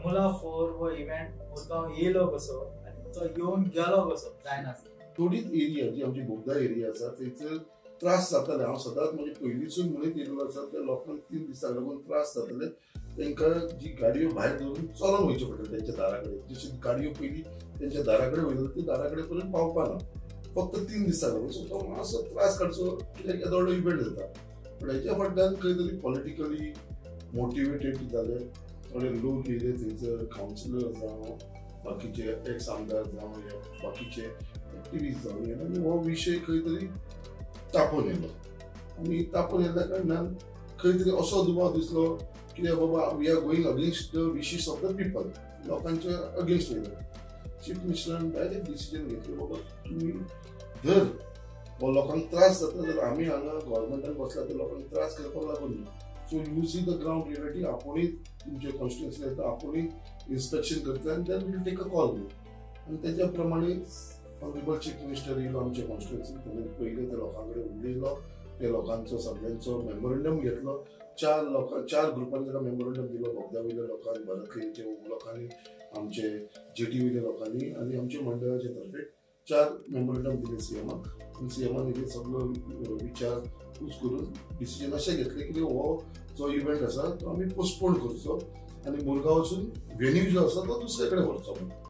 Formula 4 हो event Murgaon येयलो कसो आनी तो येवन गेलो कसो जायनासतना? थोडीच एरिया जी आमची बोगदा एरिया आसा, थंयसर त्रास जाताले. हांव सदांच म्हणजे पयलींसून म्हणीत येयल्लो आसा, त्या लोकांक 3 दिसांक लागून त्रास जाताले. तांकां जी गाडयो भायर दवरून चलोन वयचें पडटलें तेंच्या दारा कडेन. जशी गाडयो पयलीं तेंच्या दारा कडेन वयताल्यो, त्यो दारा कडेन पर्यंत पावपाना फक्त 3 दिसांक लागून. सो तो मातसो त्रास काडचो कित्याक येदो व्हडलो इव्हेंट जाता. पूण हेच्या फाटल्यान खंय तरी पॉलिटिकली मोटिवेटेड जाले थोडे लोक येयले थंयसर, कावन्सिलर जावं, बाकीचे एक्स आमदार जावं, या बाकीचे एक्टिविस्ट जावं, आनी हो विशय खंय तरी तापोवन येयलो. आनी तापोवन येयल्ल्या कारणान खंय तरी असो दुबाव दिसलो कित्याक बाबा, we are going against the wishes of the people. लोकांच्या अगेन्स्ट वयता. चीफ मिनिस्टरान डायरेक्ट डिसिजन घेतलें, बाबा तुमी धर हो लोकांक त्रास जाता जाल्यार, आमी हांगा गव्हर्मेंटान बसला ते लोकांक त्रास करपाक लागून न्हू. So you see the ground reality. आपुणूय तुमचे कॉन्स्टिट्युएन्सी येता, आपुणूय इन्स्पेक्शन करतले आनी then we'll take a call. आनी तेच्या प्रमाणे ऑनरेबल चीफ मिनिस्टर येयलो आमच्या कॉन्स्टिट्युएन्सी. तेणे पयलें त्या लोकां कडेन उलयलो, त्या लोकांचो सगळ्यांचो मेमोरंडम घेतलो. चार लोकां, चार ग्रुपांनी ताका मेमोरंडम दिलो, बोगदा वयल्या लोकांनी, भरतलेच्या लोकांनी, आमचे जेटी वयल्या लोकांनी आनी आमच्या मंडळाच्या तर्फे चार मेमोरंडम दिले सीएमाक. आनी सीएमान हेजेर सगळो विचार करून डिसिजन अशें घेतलें की हो जो इव्हेंट आसा तो आमी पोस्टपोन करचो आनी मुरगांवसून व्हेन्यू जो आसा तो दुसरे कडेन व्हरचो म्हणून.